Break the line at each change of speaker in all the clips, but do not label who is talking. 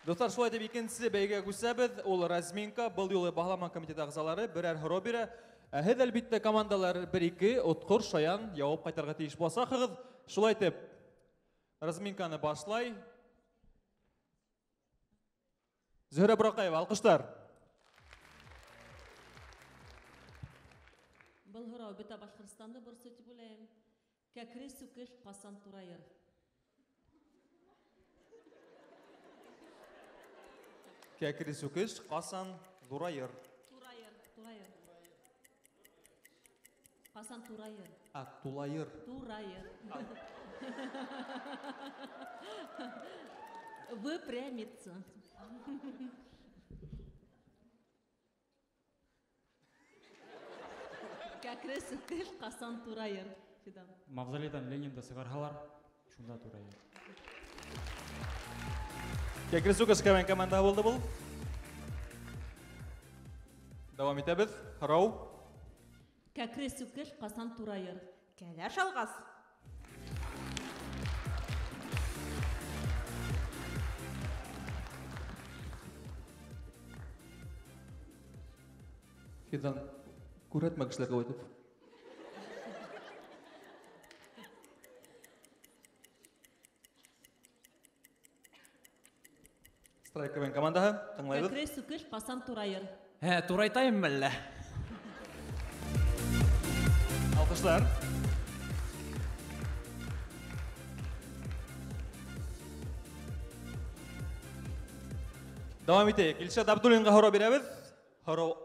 Дуҫтар, шулай итеп икенсе бәйгегә күсәбеҙ. Ул разминка. Был юлы баһаламан комитеты ағзалары берәр һорау бирә. Ә һеҙ, әлбиттә, командалар 1-2 отҡор шаян яуап ҡайтарырға тейеш буласаҡһығыҙ. Шулай итеп разминканы башлай Зөһрә Бураҡаева, алҡыштар.
Был һорау бөтә Башҡортостанды борсой тип уйлайым. Кәкре сүкеш ҡасан турайыр?
Кәкре сүкеш ҡасан ҙурайыр?
Турайыр, турайыр. Ҡасан турайыр?
А, тулайыр.
Турайыр. Выпрямиться. Кәкре сүкеш ҡасан турайыр? Фидан.
Мавзолейҙан Ленинды сығарһалар, шунда турайыр.
Кәкре сүкеш кәмән командаһы булды был. Дауам итәбеҙ. Һорау.
Кәкре сүкеш ҡасан турайыр?
Кәләш алғас.
Фидан, күрһәтмә кешеләргә улай итеп. Страйк КВН командаһы, тыңлайбыҙ.
Кәкре сүкеш ҡасан турайыр?
Ә, турайтайым әллә?
Алҡыштар. Дауам итәйек. Илшат Абдуллинға һорау бирәбеҙ. Һорау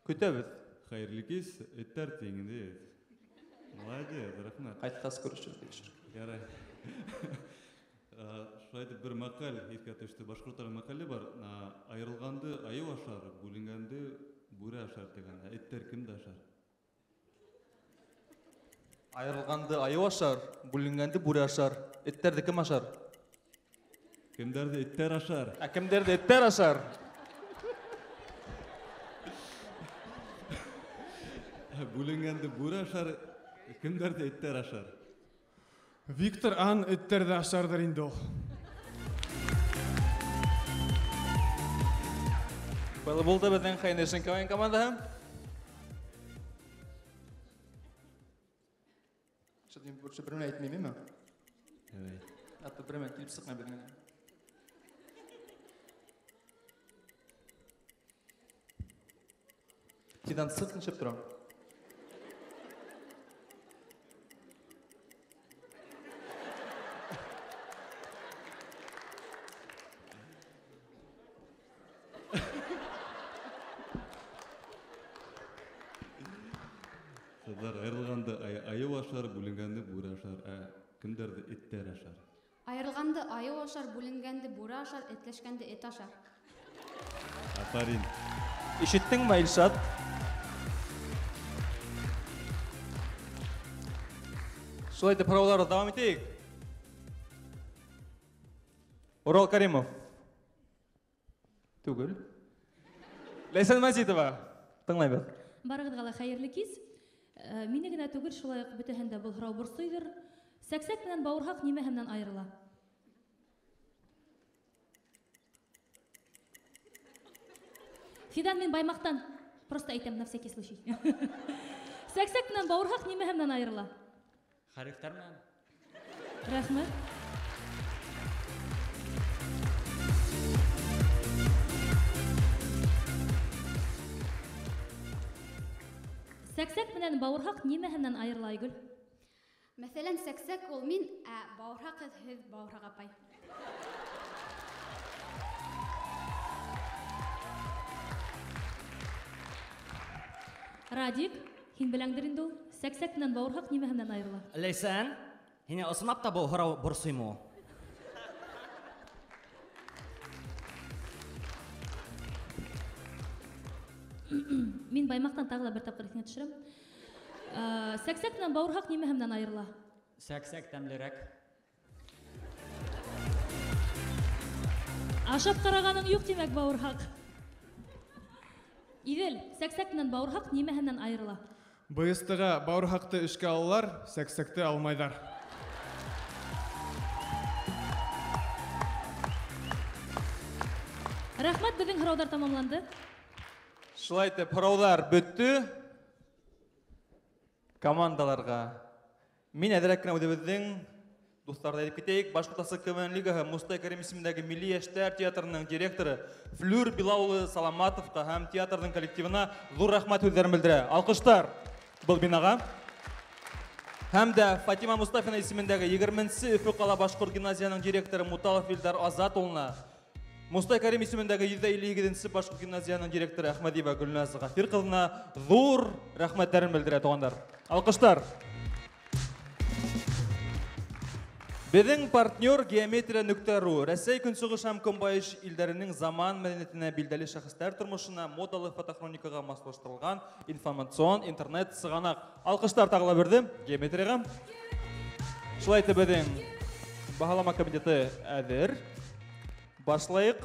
көтәбеҙ.
Хәйерле кис, эттәр тиңде. Молодец, рәхмәт.
Ҡайтҡас күрешербеҙ.
Ярай. Шулай итеп бер мәҡәл иҫкә төштө. Башҡорттар мәҡәле бар. Айырылғанды айыу ашар, бүленгәнде бүре ашар тигән. Ә эттәр кемде ашар?
Айырылғанды айыу ашар, бүленгәнде бүре ашар. Эттәрҙе кем ашар?
Кемдәрҙе эттәр ашар?
Ә кемдәрҙе эттәр ашар?
Бүленгәнде бүре ашар, кемдәрҙе эттәр ашар?
Виктор Ан эттәрҙе ашарҙыр инде ул.
Был булды беҙҙең Хәйнешен КВН командаһы. Шул мин больше бер нәмә әйтмәйем, әйме?
Әйе.
Аты бер нәмә килеп сыҡмай беҙҙең. Фидан сыҡ нишәп тора?
Ҡыҙҙар, айырылғанды айыу ашар, бүленгәнде бүре ашар, ә кемдәрҙе эттәр ашар?
Айырылғанды айыу ашар, бүленгәнде бүре ашар, этләшкәнде эт ашар.
Афарин.
Ишеттеңме, Илшат? Шулай итеп һорауларҙы дауам итәйек. Урал Каримов. Түгел. Ләйсән Мәзитова. Тыңлайбыҙ.
Барығыҙға ла хәйерле кис. Мине генә түгел, шулай уҡ бөтәһен дә был һорау борсойҙор. Сәксәк менән бауырһаҡ нимәһе менән айырыла? Фидан, мин Баймаҡтан. Просто әйтәм на всякий случай. Сәксәк менән бауырһаҡ нимәһе менән айырыла?
Хәрефтәр менән.
Рәхмәт. Сәксәк менән бауырһаҡ нимәһе менән айырыла, Айгөл?
Мәҫәлән, сәксәк ул мин, ә бауырһаҡ һеҙ, бауырһаҡ апай.
Радик, һин беләңдер инде ул. Сәксәк менән бауырһаҡ нимәһе менән айырыла?
Ләйсән, һине ысынлап та был һорау борсоймо ул?
Мин Баймаҡтан тағы ла бер тапҡыр иҫеңә төшөрәм. Сәксәк менән бауырһаҡ нимәһе менән айырыла?
Сәксәк тәмлерәк.
Ашап ҡарағаның юҡ, тимәк, бауырһаҡ. Иҙел, сәксәк менән бауырһаҡ нимәһе менән айырыла?
БСТ-ға бауырһаҡты эшкә алалар, сәксәкте алмайҙар.
Рәхмәт, беҙҙең һорауҙар тамамланды.
Шулай итеп, һорауҙар бөттө. Командаларға. Мин әҙерәк кенә үҙебеҙҙең дуҫтарҙы әйтеп китәйек. Башҡортостан КВН лигаһы Мостай Кәрим исемендәге Милли йәштәр театрының директоры Флүр Билал улы Саламатовҡа һәм театрҙың коллективына ҙур рәхмәт һүҙҙәрен белдерә. Алҡыштар был бинаға. Һәм дә Фатима Мустафина исемендәге 20-нсе Өфө ҡала башҡорт гимназияһының директоры Муталов Илдар Азат улына, Мостай Кәрим исемендәге 158-нсе башҡорт гимназияһының директоры Әхмәдиева Гөлназ Ғафир ҡыҙына ҙур рәхмәттәрен белдерә, туғандар. Алҡыштар. Беҙҙең партнер Геометрия.ру Рәсәй көнсығыш һәм көнбайыш илдәренең заман мәҙәниәтенә билдәле шәхестәр тормошона модалы фотохроникаға маслаштырылған информацион интернет сығанаҡ. Алҡыштар тағы ла берҙе Геометрияға. Шулай итеп, беҙҙең баһалама комитеты әҙер. Башлайыҡ.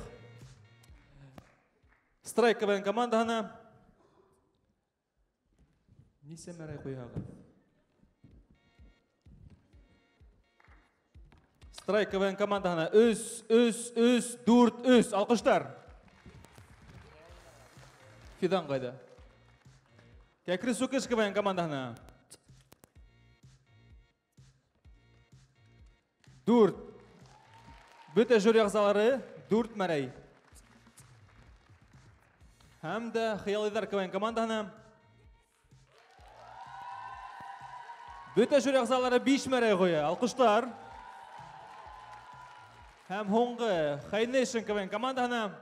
Страйк КВН командаһына нисә мәрәй ҡуяһығыҙ? Страйк КВН командаһына 3, 3, 3, 4, 3. Алҡыштар. Фидан ҡайҙа? Кәкре Сүкеш КВН командаһына 4. Бөтә жюри ағзалары 4 мәрәй. Һәм дә Хыялыйҙар КВН командаһына бөтә жюри ағзалары 5 мәрәй ҡуя. Алҡыштар. Һәм һуңғы High Nation КВН командаһына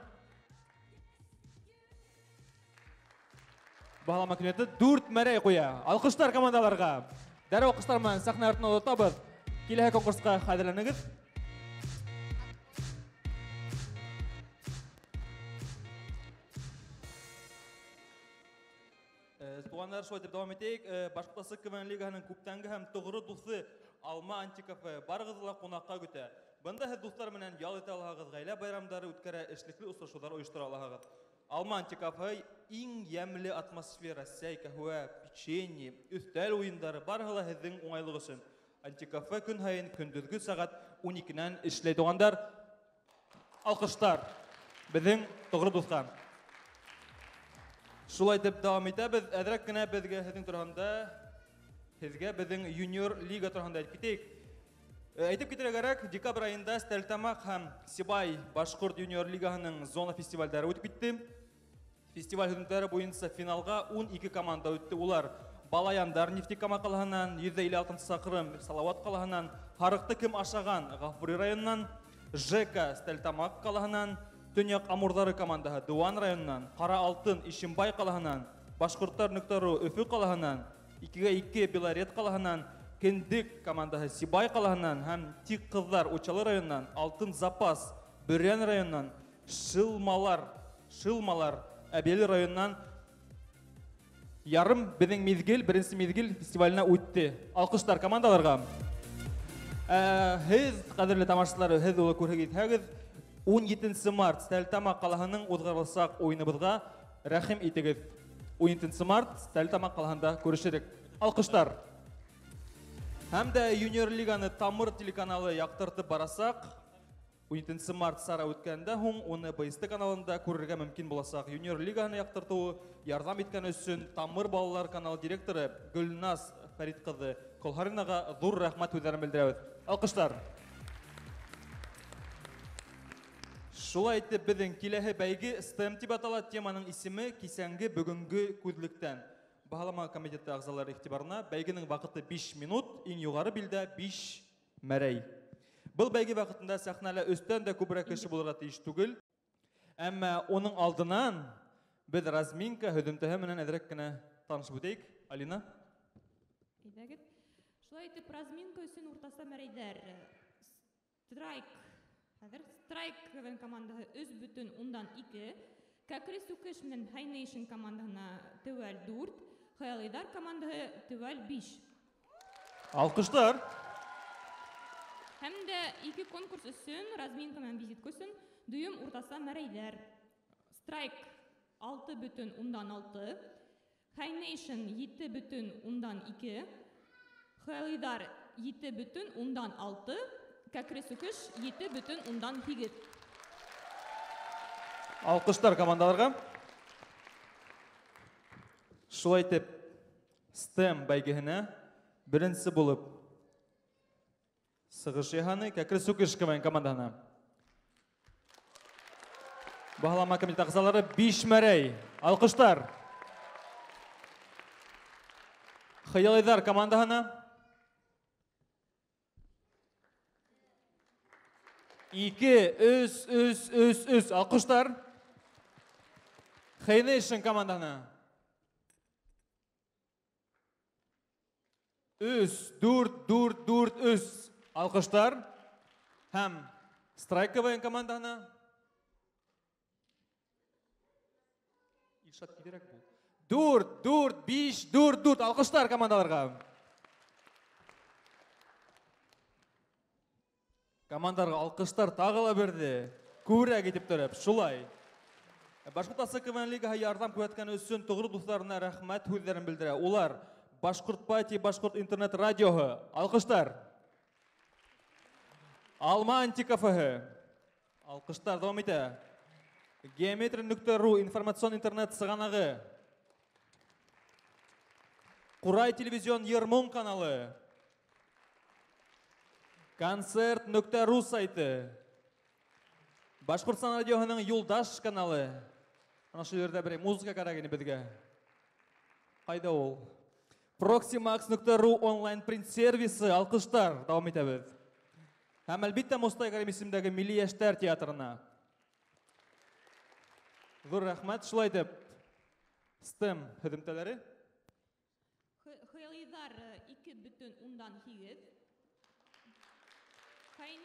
баһалама комитеты 4 мәрәй ҡуя. Алҡыштар командаларға. Дәррәү алҡыштар менән сәхнә артына оҙатабыҙ. Киләһе конкурсҡа әҙерләнегеҙ. Туғандар, шулай итеп дауам итәйек. Башҡортостан КВН лигаһының күптәнге һәм тоғро дуҫы Алма антикафе барығыҙҙы ла ҡунаҡҡа көтә. Бында һеҙ дуҫтар менән ял итә алаһығыҙ, ғаилә байрамдары үткәрә, эшлекле осрашыуҙар ойоштора алаһығыҙ. Алма антикафе иң йәмле атмосфера, сәй, ҡәһүә, печенье, өҫтәл уйындары барыһы ла һеҙҙең уңайлыҡ өсөн. Антикафе көн һайын көндөҙгө сәғәт 12-нән эшләй, туғандар. Алҡыштар беҙҙең тоғро дуҫҡа. Шулай итеп дауам итәбеҙ. Әҙерәк кенә беҙгә һеҙҙең тураһында, һеҙгә беҙҙең юниор лига тураһында әйтеп китәйек. Әйтеп китергә кәрәк, декабрь айында Стәрлетамаҡ һәм Сибай башҡорт юниор лигаһының зона фестивалдәре үтеп китте. Фестиваль һөҙөмтәләре буйынса финалға 12 команда үтте. Улар Балаяндар Нефтекама ҡалаһынан, 156 саҡрым Салауат ҡалаһынан, Һарыҡты кем ашаған Ғафури районынан, ЖК Стәрлетамаҡ ҡалаһынан, Төньяҡ Амурҙары командаһы Дыуан районынан, Ҡара Алтын Ишембай ҡалаһынан, Башҡорттар Нөктәру Өфө ҡалаһынан, 2-2 Белорет ҡалаһынан, Кендек командаһы Сибай ҡалаһынан һәм Тик Ҡыҙҙар Учалы районынан, Алтын Запас Бөрйән районынан, Шылмалар Әбйәлил районынан ярым беҙҙең миҙгел, беренсе миҙгел фестиваленә үтте. Алҡыштар командаларға. Һеҙ, ҡәҙерле тамашасылар, һеҙ улы күрһәгеҙ итһәгеҙ, 17 март Стәрлетамаҡ ҡалаһының уҙғарыласаҡ уйыныбыҙға рәхим итегеҙ. 17 март Стәрлетамаҡ ҡалаһында күрешерек. Алҡыштар. Һәм дә юниор лиганы Тамыр телеканалы яҡтыртып барасаҡ. 17 март сара үткәндә һуң уны БСТ каналында күрергә мөмкин буласаҡ. Юниор лигаһын яҡтыртыуы ярҙам иткән өсөн Тамыр балалар каналы директоры Гөлназ Фәрит ҡыҙы Ҡолһаринаға ҙур рәхмәт һүҙҙәрен белдерәбеҙ. Алҡыштар. Шулай итеп, беҙҙең киләһе бәйге STEM тип атала. Теманың исеме кисәнге бөгөнгө күҙлектән. Баһалама комитеты ағзалары иғтибарына бәйгенең ваҡыты 5 минут, иң юғары билдә 5 мәрәй. Был бәйге ваҡытында сәхнәлә өстән дә күберәк кеше булырға тейеш түгел. Әммә уның алдынан беҙ разминка һөҙөмтәһе менән әҙерәк кенә танышып үтәйек. Алина.
Әйҙәгеҙ. Шулай итеп, разминка өсөн уртаса мәрәйҙәр. Страйк. Хәҙер Страйк КВН командаһы 3,2, Кәкре Сүкеш менән High Nation командаһына теүәл 4, Хыялыйҙар командаһы теүәл 5.
Алҡыштар.
Һәм дә ике конкурс өсөн, разминка менән визитка өсөн дөйөм уртаса мәрәйҙәр. Страйк 6,6, High Nation 7,2, Хыялыйҙар 7,6, Кәкре Сүкеш 7,8.
Алҡыштар командаларға. Шулай итеп, STEM бәйгеһенә беренсе булып сығыш яһаны Кәкре Сүкеш КВН командаһына. Баһалама комитеты ағзалары 5 мәрәй. Алҡыштар. Хыялыйҙар командаһына 2, 3, 3, 3, 3. Алҡыштар. Хейнейшн командаһына 3, 4, 4, 4, 3. Алҡыштар. Һәм Страйк КВН командаһына Илшат киҙерәк бул. 4, 4, 5, 4, 4. Алҡыштар командаларға. Командаларға алҡыштар тағы ла берҙе. Күберәк итеп тороп, шулай. Башҡорт Асы КВН лигаһы ярҙам күрһәткән өсөн тоғро дуҫтарына рәхмәт һүҙҙәрен белдерә. Улар Башҡорт Пати, Башҡорт интернет радиоһы. Алҡыштар. Алма антикафеһы. Алҡыштар дауам итә. Геометрия.ру информацион интернет сығанағы. Ҡурай телевизион Ермон каналы. Концерт.ру сайты. Башҡортостан радиоһының Юлдаш каналы. Ана шул ерҙә берәй музыка кәрәк ине беҙгә. Ҡайҙа ул? Proximax.ru онлайн принт сервисы. Алҡыштар. Дауам итәбеҙ. Һәм әлбиттә Мостай Кәрим исемендәге Милли йәштәр театрына. Ҙур рәхмәт. Шулай итеп, STEM һөҙөмтәләре.
Хыялыйҙар 2,8. High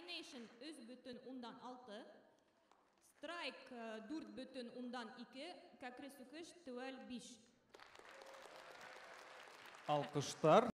Nation 3,6. Страйк 4,2. Кәкре Сүкеш теүәл 5.
Алҡыштар.